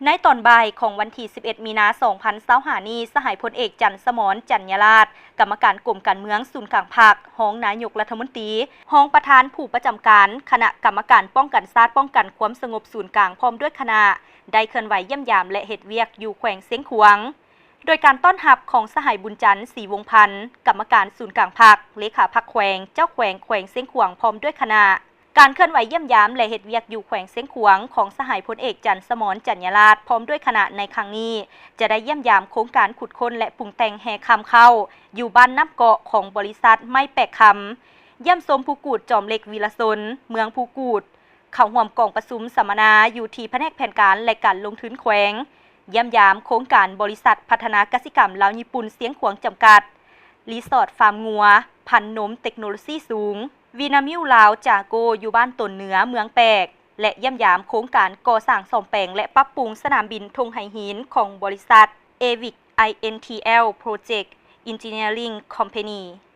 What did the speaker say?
ໃນຕອນບ່າຍຂອງວັນທີສິບເອັດ ມີນາ ສອງພັນຊາວຫ້ານີ້, ສະຫາຍພົນເອກ ຈັນສະໝອນ ຈັນຍາລາດ, ກຳມະການກົມການເມືອງສູນກາງພັກ, ຮອງນາຍົກລັດຖະມົນຕີ, ຮອງປະທານຜູ້ປະຈຳການຄະນະກຳມະການປ້ອງກັນຊາດ, ປ້ອງກັນຄວາມສະຫງົບສູນກາງ ພ້ອມດ້ວຍຄະນະ ໄດ້ເຄື່ອນໄຫວຢ້ຽມຢາມ ແລະ ເຮັດວຽກຢູ່ແຂວງຊຽງຂວາງ. ໂດຍການຕ້ອນຮັບຂອງສະຫາຍ ບຸນຈັນ ສີວົງພັນ, ກຳມະການສູນກາງພັກ, ເລຂາພັກແຂວງ, ເຈົ້າແຂວງແຂວງຊຽງຂວາງ ພ້ອມດ້ວຍຄະນະ. ການເຄື່ອນໄຫວຢ້ຽມຢາມ ແລະ ເຮັດວຽກຢູ່ແຂວງຊຽງຂວາງຂອງສະຫາຍພົນເອກ ຈັນສະໝອນ ຈັນຍາລາດ ພ້ອມດ້ວຍຄະນະໃນຄັ້ງນີ້ ຈະໄດ້ຢ້ຽມຢາມໂຄງການຂຸດຄົ້ນ ແລະ ປຸງແຕ່ງແຮ່ຄຳເຄົ້າ ຢູ່ບ້ານນ້ຳເກາະ ຂອງບໍລິສັດໄມ້ແປກຄຳ, ຢ້ຽມຊົມພູກູດ ຈອມເລັກ ວີລະຊົນ, ເມືອງພູກູດ, ເຂົ້າຮ່ວມກອງປະຊຸມສຳມະນາຢູ່ທີ່ພະແນກແຜນການ ແລະ ການລົງທຶນແຂວງ, ຢ້ຽມຢາມໂຄງການບໍລິສັດພັດທະນາກະສິກຳລາວຍີ່ປຸ່ນຊຽງຂວາງຈຳກັດ, ຣີສອດຟາມງົວພັນນົມເຕັກໂນໂລຊີສູງ ວີນາມິວລາວຈາໂກ ຢູ່ບ້ານຕົນເໜືອ ເມືອງແປກ ແລະ ຢ້ຽມຢາມໂຄງການກໍ່ສ້າງສ້ອມແປງ ແລະ ປັບປຸງສະໜາມບິນທົ່ງໄຫຫີນຂອງບໍລິສັດ ເອວິກ ໄອເອັນທີແອລ ໂປຣເຈັກ ເອັນຈິເນຍລິງ ຄອມພານີ.